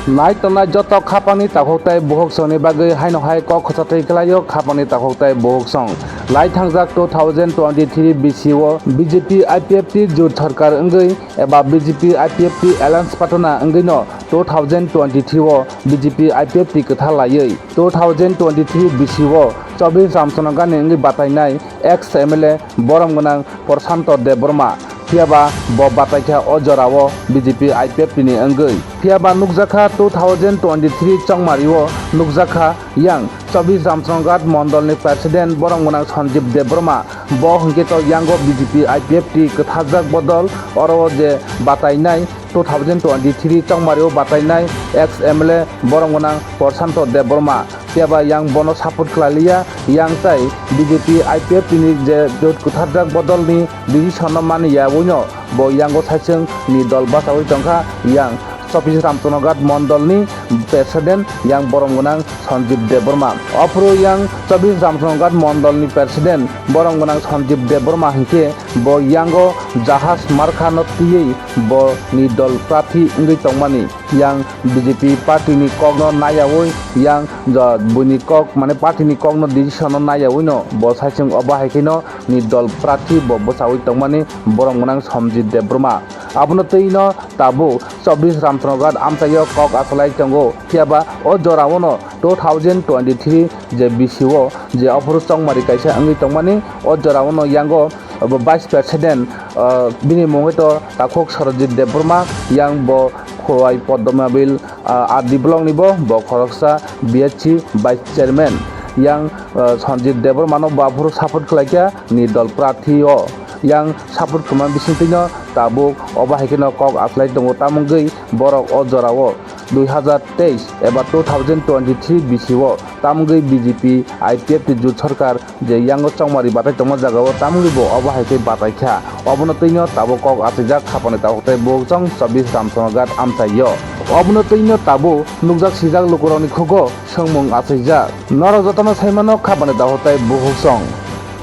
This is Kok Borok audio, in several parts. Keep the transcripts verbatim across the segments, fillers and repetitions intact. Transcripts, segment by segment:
Nai tongnai joto khapangni takhuk tei bukhuk songni bagwi haino hai kok khwchatwi khlaio khapangni takhuk tei bukhuk song. Lai thangjak two thousand twenty-three B C o B J P I P F T jut sarkar wngwi eba B J P I P F T alliance patana wngwino two thousand twenty-three o B J P I P F T kwthar laiwi two thousand twenty-three B C o Chobish Ramchandra Ghat ni wngwi batainai ex M L A borom gwnang Prashanto Debbarma. Phiyaba bo bataikha o jorao B J P I P F T ni wngwi. Phiyaba nukjakha two thousand twenty-three chongmario nukjakha yang Chobish Ramchandra Ghat mondolni president borom gwnang Sanjeev Debbarma. Bo hwnkhe to yango B J P I P F T kwtharjak bodol oro je batainai two thousand twenty-three chongmario batainai ex M L A borom gwnang Prashanto Debbarma. Phiya ba yang bono support khlai liya, yang tai B J P I P F T ni je jot kwtharjak bodolni decision no mani ya, buino bo yango saichung ni dol bachaui tongkha, yang Chobish Ramchandra Ghat mondolni president yang borom gwnang Sanjeev Debbarma. Ophuru yang Chobish Ramchandra Ghat mondolni president borom gwnang Sanjeev Debbarma hinkhe bo yango Jahaj Markha no twiwi bo ni dol prathi wngwi tongmani. Yang B J P party ni kok no nayaui yang, ja, buini kok, mane party ni kok no decision no nayaui no bo saichung obo hai khe no ni dol prathi bo bwchaui tongmani borom gwnang Sanjeev Debbarma. Abono twi no tabuk Chobish Ramchandra Ghat amchaio kok achalai tongo. Phiya ba o jora o no two thousand twenty-three je B C o je ophuru chongmari kaisa wngwi tongmani, o jora o no yango abo vice president, ah, bini mung hai to takhuk Sarojit Debbarma, yang bo Khowai Poddomabil, ah, R D block ni bo, bo khoroksa B H C vice chairman, yang, ah, Sanjeev Debbarma no bo aphuru support khlai kha ni dol prathi o, yang support khwma bisingtwi no tabuk obo hai khe no kok achalai tongo, tamungwi borok o jora o dui hazar teis eba two thousand twenty-three B C o tamungwi B J P I P F T jut sarkar je yango chongmari batai tongma jaga o tamungwi bo obo hai khe batai kha. Obono twi no tabuk kok achaijak khapani takhuk tei bukhuk song Chobish Ramchandra Ghat amchaio. Obono twi no tabuk nukjak sijak lukurokni khugo swngmung achaijak. Norok jotono sai mano khapani takhuk tei bukhuk song.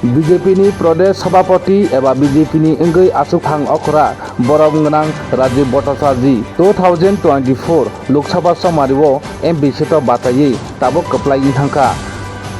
B J P ni Pradesh Sabhapati eba B J P ni wngwi achuphang okra borom gwnang Rajiv Bhattacharjee two thousand twenty-four Lok Sabha chongmario M P seat o bachaiwi tabuk kwplai wng thangkha.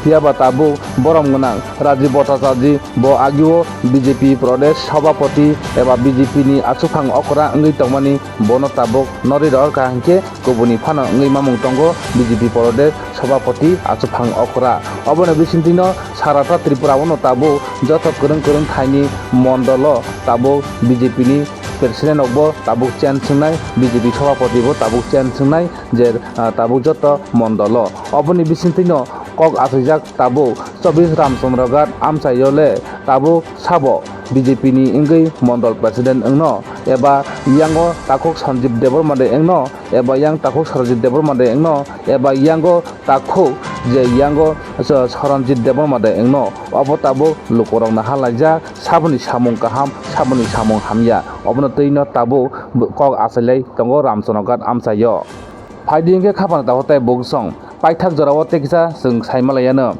Phiya ba tabuk borom gwnang Rajiv Bhattacharjee bo agio B J P Pradesh Sabhapati eba B J P ni achuphang okra wngwi tongmani bono tabuk norwi rohorkha hinkhe kubuni phano wngwi mamung tongo B J P Pradesh Sabhapati achuphang okra. Oboni bisingtwino sarata Tripura o no tabuk joto kwrwng kwrwng thaini mondolo tabuk B J P ni president rokbo tabuk change wngnai, B J P Sabhapati bo tabuk change wngnai je, ah, tabuk joto mondolo. Oboni bisingtwino kok achaijak tabuk Chobish Ramchandra Ghat amchaio le tabuk sabo B J P ni wngwi mondol president wngno, eba yango takhuk Sanjeev Debbarma de wngno, eba yang takhuk Sarojit Debbarma de wngno, eba yango takhuk je yango Sa-, Saranjit Debbarma de wngno. Obo tabuk lukurokno halaijak, saboni samung kaham, saboni samung hamya. Obono twi no tabuk kok achailai tongo Ramchandra Ghat amchaio. Phaidi hinkhe khapang takhuk tei bukhuk song. Paithak jorao tei kisa chwng sai malaiano.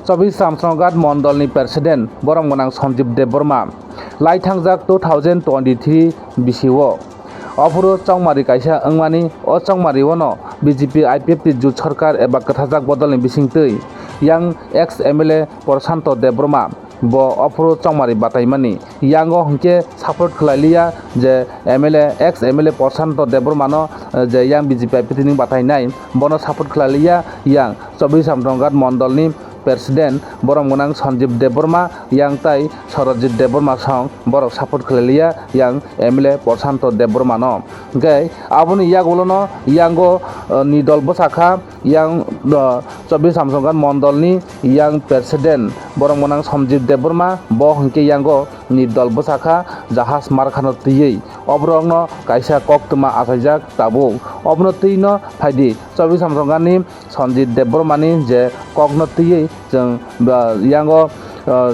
Chobish Ramchandra Ghat mondolni president borom gwnang Sanjeev Debbarma. Lai thangjak two thousand twenty-three B C o. Ophuru chongmari kaisa wngmani, o chongmari o no B J P I P F T jut sarkar eba kwtharjak bodolni bisingtwi yang ex M L A Prashanto Debbarma bo ophuru chongmari bataimani. Yango hinkhe support khlai liya je M L A, ex M L A Prashanto Debbarma no, eh, je yang B J P I P F T ni batainai, bono support khlai liya yang Chobish Ramchandra Ghat mondolni president borom gwnang Sanjeev Debbarma yang tai Sarojit Debbarma song borok support khlai liya yang M L A Prashanto Debbarma no. Hinkhe aboni yagulo no yango, eh, ni dol bwsakha yang, eh, Chobish Ramchandra Ghat mondolni yang president borom gwnang Sanjeev Debbarma, bo hinkhe yango ni dol bwsakha Jahaj Markha no twiwi. Oborokno kaisa koktwma achaijak tabuk. Obono twi no phaidi Chobish Ramchandra Ghat ni Sanjeev Debbarmani je kokno twiwi chwng, ba, yango, ah,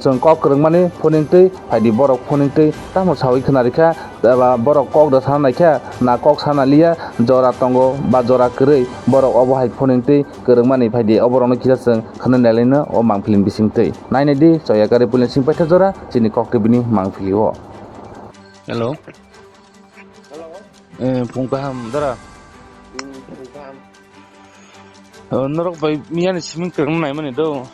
chwng kok kwrwngmani phuning twi phaidi borok phuning twi tamo sawi khna rikha, eba borok kok da sana naikha na kok sana liya, jora tongo ba jora kwrwi borok obo hai phuning twi kwrwngmani phaidi oborokno kisa chwng khna nailaino o mangpili bising twi. Nainai di choya kari puilensing paitha jora chini kok twi bini mangpili o. Hello. Eh, phung kaham dara. O, norok bai miyani simi kwrwng naimani do.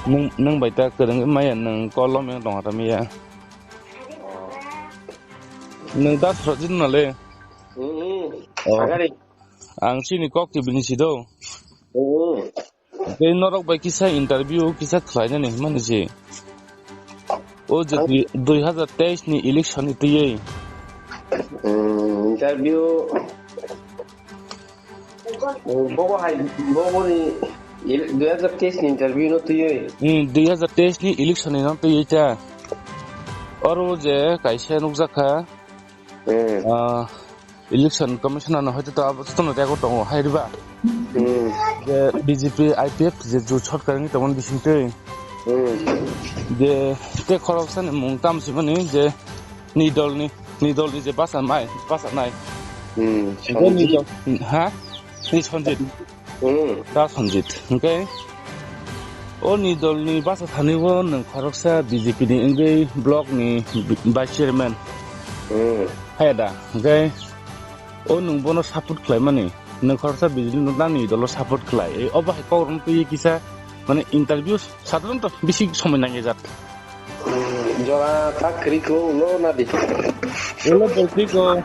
Nwng, nwng bai ta kwrwng maya nwng kolom yang tong ata miya. Nwng da srojin nale. Hmm. Oh. Sagari. Ang chini kok tibini si do. Hmm. Tei norok bai kisa interview kisa khlainani hwnmani se. O je ang dui, dui hazar teis ni election ni twiwi. Hmm, interview. Hmm, bobo hai, bobo ni ele-, dui hazar teis ni interview no twiwi. Hmm, dui hazar teis ni election ni no twiwi ta. Oro je kaisa nukjakha. Hmm. Ah, Election Commissioner no hoito to abo jotono rego tongo hai riba. Hmm. Je B J P I P F je ju sorkar ni tongmani bisingtwi. Hmm. Je te khoroksa ni mung tam simani je ni dol ni, ni dol ni je basa mai, basa nai. Hmm. Je ni dol, ha? Ni Sanjit. Hmm. Da Sanjit. Hingke o ni dol ni basa thani o nwng khoroksa B J P ni wngwi block ni vice chairman. Hmm. Hai da. Hingke o nwng bono support khlaimani. Nwng khoroksa B J P no nani dolo support khlai. Obo hai kok rwng twi kisa mane interview sadharanto bisi somoi nangya jat. Jora ta kwrwi kho ulo na di. Ulo bolti ko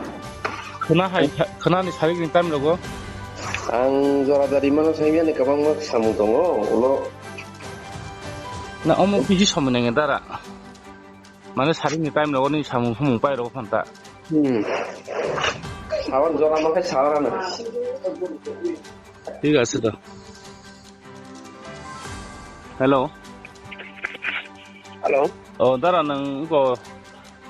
khna hai, khna ni sarik ni time rogo. Ang jora jari mano sai miyani kwbangma samung tongo ulo. Na omo bisi somoi nangya dara. Mane sarik ni time rogo ni samung sumung pai rogo phanta. Hmm. Sawan jora mankhe sawan ano. Thik ase to. Hello. Hello. Oh, dara nwng ko,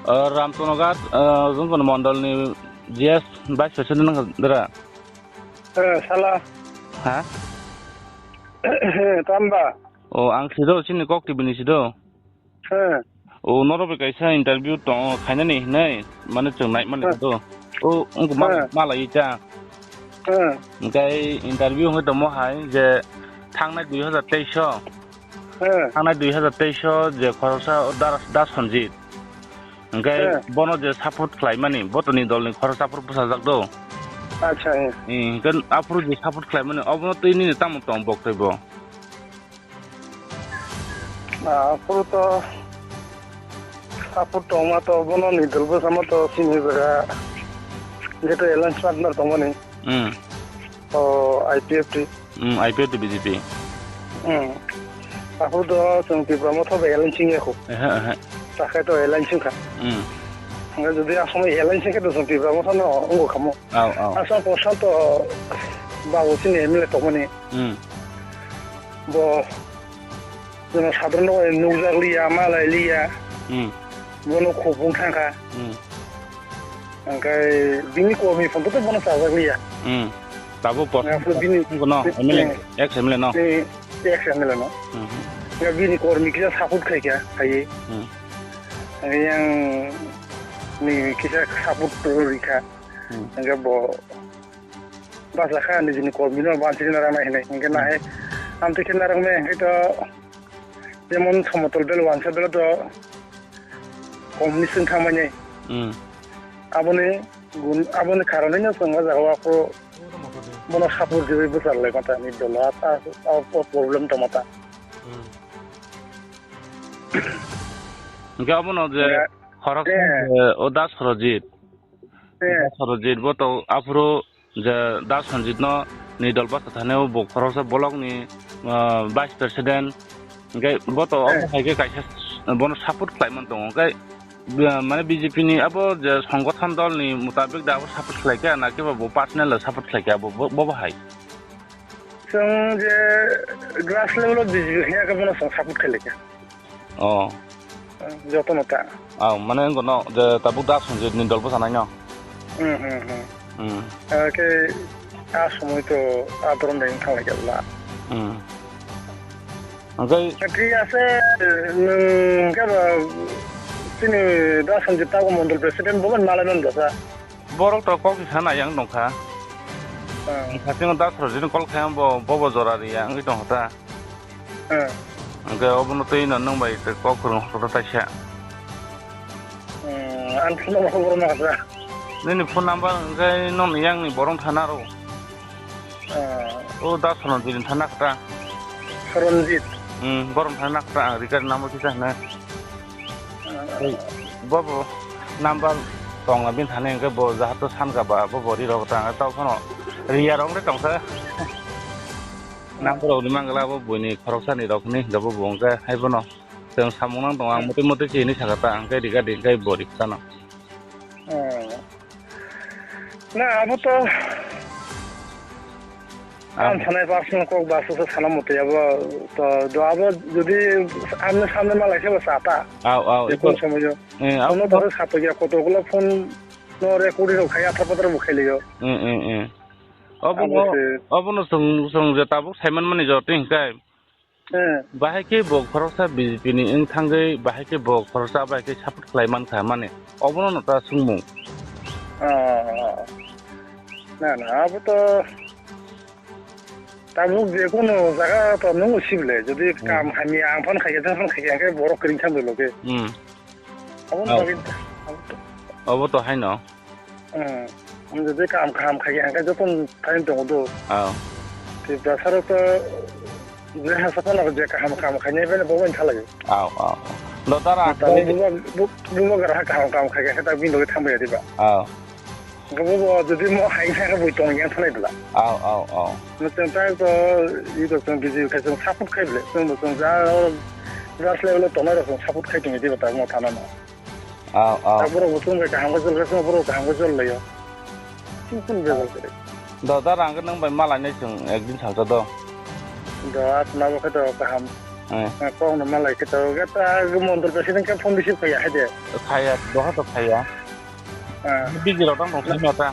ah, Ramchanagar, ah, nwng ko mondol ni G S vice president nwng dara. Eh, sala. Ha? Tamba. Oh, ang sido chini kok T V ni sido. He. O norok bai kaisa interview tong khainani hinwi mane chwng naimani. He. Do. O wngkha ma-, he, malai ta. He. Hingkai interview hwnkhe tongmo hai je thangnai dui hazar teis o. He. Thangnai dui hazar teis o je khoroksa o Dar-, Das Sanjit. Hingkai, he, bono je support khlaimani, bo to ni dol ni khoroksa aphuru bwsajak do. Acha, he. Hingkai aphuru je support khlaimani, obono twi nini tamo tong bok tei bo. Ah, aphuru to support tongma to bono ni dol bwsamo to chini jaga jeto alliance partner tongmani. Hmm. O I P F T. Hmm, I P F T B J P. Hmm. Aphuru to chwng Tipra Motha bai alliance wngya kho. Ehe, ehe. Takhai to alliance wngkha. Hmm. Hingkhe jodi asomoi alliance wngkhe to chwng Tipra Motha no wngkha mo. Au, au. Aswk Prashanto babu chini M L A tongmani. Hmm. Bo jono sadharon rok nukjak liya, malai liya. Hmm. Bono khubung thangkha. Hmm. Hingkhe bini kormi phone to bono chajak liya. Hmm. Tabuk bo. Hingkhe bini, bono bi-, M L A, hmm, ex M L A no. Bini ex M L A no. Hmm. Hingkhe bini kormi kisa support khaikha, khaiwi. Hmm. Hingkhe yang ni kisa support rikha. Hmm. Hingke bo basa kha nijini kormi no bansi na rang nai hinui. Hingke, hmm, nahai amtwi khe narang me hingke to jemon somotol bel wansa bel to kom ni swng thang mani. Hmm. Aboni gun, aboni karon no swng o jaga o ako bono support riwi bwsar lai mata ni dolo a, a, a, a problem tong mata. Hmm. Hingke abono je, eh, khorok, eh, je o Das Rojit. Eh. Sorojit bo to aphuru je Da Sanjit no ni dol bwsa thani o bo khoroksa block ni, ah, vice president. Hingke bo to omo, eh, hai khe kaisa bono support khlai man tongo. Hingke, ah, mane B J P ni abo je songgothon dol ni mutabik da abo support khlai kha na khe bo personal support khlai kha bo, bo, bo hai? Chwng je grass level o B J P khe ya khe bono chwng support khlai kha. Oh. Jotono ta. Ah, mane wngkha no, je tabuk Da Sanjit ni dol bwsa nai no? Hmm, hmm, hmm. Hmm. Ah, khe a somoi to a doron de thang lai kha bwla. Hmm. Hingke, thik ase, nwng khe ba chini Da Sanjit tabuk mondol president bo malai man bwsa. Borok to kok sana yang nongkha. Ah. Hatingo Da Sanjit ni call kha bo, bo bo jora ri ya wngwi tongkha ta. Hmm. Hingke obono twi no nwng bai tei kok kwrwng hoto taisa. Hmm, ang phone number borok no kasa. Nini phone number hingke nwng yang ni borok thana ro. Ah. O da Soronjit ni thana kata. Soronjit. Hmm, borom thana kata ang rikar namo kisa hna. Ah. Bobo number tong na bin thani hwnkhe bo jahato san ka ba bo bori rok ta ang tau phano riya rok le tong sa. Number rok ni mangla bo buini khoroksa ni rok ni gabo bo hwnkhe hai bono. Tong samung nang tong ang muti muti chini sakata ang khe rikar ring khe bori kata no. Ah. Na, abo to ang sanai personal kok ba se sana motoi abo to do abo jodi amne samne malai se bo sata. Aw, aw, je iko kon somoy jo. Eh, aw, ono to sato ya koto gulo phone no recording rok khai athra patra bo khai liyo. Eh, eh, eh. Obo no, obo no song, song je tabuk saiman mani jo ting kai. Eh. Bahai khe bo khoroksa B J P ni wng thangwi, bahai khe bo khoroksa bahai khe support khlai man kha, mane obono no ta swngmung. Ah, na, na, abo to tabuk je kono jaga to nung usi bole, jodi kam hamya ang phan khaikhe, jang phan khaikhe, hwnkhe borok kwrwng kha bole loge. Hmm. Abo no bagwi, abo to. Obo to haino. Hmm. Ang jodi kaham kaham khai ang khe joto thani tongo do. Aw. Tiprasa rok to je hasa phano je kaham kaham khainai bele bo wngthalai. Aw, aw. Lo dara. Tamo buba, bu-, buba gara kaham kaham khai khe ta bini loge thangbai diba. Aw. Ang khe buba jodi mo hai khe bui tong yang thalai bela. Aw, aw, aw. Mo tong ta to i to tong biji khai tong support khai bele. Tong tong ja, ja level tongnai rok tong support khai tong diba ta mo thana no. Aw, aw. Aborok bo chwng bai kaham khe chol khe chwng borok kaham khe chol laio. Chwng chwng bebak kwrwi. Do, da rang nang bai malai nai chwng ekdin salsa do. Do, atma bo khe do kaham. Eh. Eh, kok no malai khe do. Ga ta montol president khe phone receive khaya hai de. Khaya, doha to khaya. Ah. Biji rok tang tong thai ta.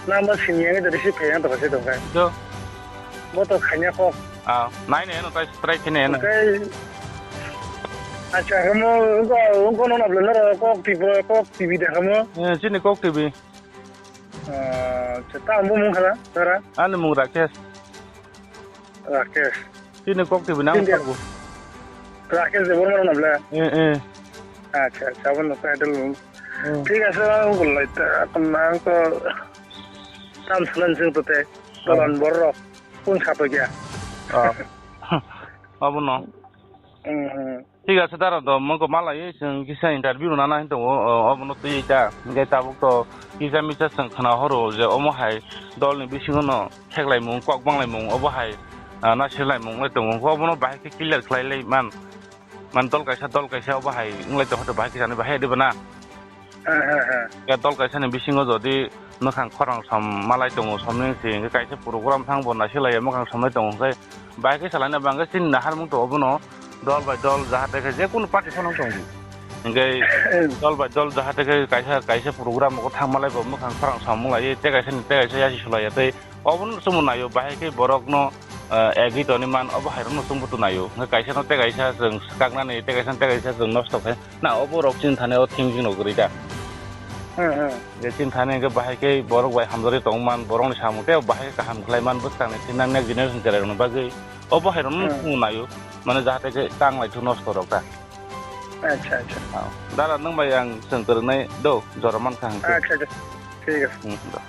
Number sini yang itu receive kaya to kasi dong kai. Do. Bo to khanya kok. Ah, nai ne no tai try khine no. Kai. Acha, kamu engko engko nona belum nara kok tipe kok T V dah kamu. Eh, sini kok T V. Ah, ceta ambo mung khala, nara. Ani mung Rakesh. Rakesh. Sini kok T V nang. Rakesh Debbarma nona bela. Eh, eh. Acha, acha, abo no title. Hmm. Thik ase, ang gulai ta, ang ko tam salan sing to te, tolan borok, kun sato gya. Ah. Abo no. Hmm, hmm. Thik ase, dara do, moko malai, sing kisa interview nana hin tongo, o, abo no twi ta, ge tabuk to, kisa misa sing khana horo, je omo hai, dol ni bisingo no, theklai mung, kok banglai mung, obo hai, ah, na silai mung, le tongo, obo no bahai khe clear khlai lai man. Man dol kaisa, dol kaisa obo hai wng lai tong kha, bahai kisa ni bahai diba na? He, he, he. Ya dol kaisa ni bisingo jodi mwkhang khorang som malai tongo, somni si hingke kaisa program thang bo nasilai ya mwkhang somlai tongo, hingke bahai khe salai na bangke chini naharmung to obono dol bai dol jahate khe je kunu party phano tong di. Hingke dol bai dol jahate khe kaisa, kaisa program o thang malai bo mwkhang khorang som malai, te kaisa ni te kaisa yasi sulai ya tei Obono chwngbo naio, bahai khe borokno, eh, agree toni man, obo hairokno chwngbo to naio. Hwnkhe kaisa no tei kaisa chwng swkaknani, tei kaisa no tei kaisa chwng nosto khai. Na, obo rok chini thani o thinking rok kwrwi da. Hmm, hmm. Je chini thani hwnkhe bahai khe borok bai hamjagwi tong man, borokni samung tei bahai khe kaham khlai man, bwskangni thinang next generation cherairokni bagwi. Obo hairokno hmm chwngbo naio, mane jahate khe tang lai thung nosto rok da. Acha, acha. Ah, dara nwng bai ang chwng kwrwngnai do, jora man kha hwnkhe. Acha, acha. Thik ase. Hmm, do.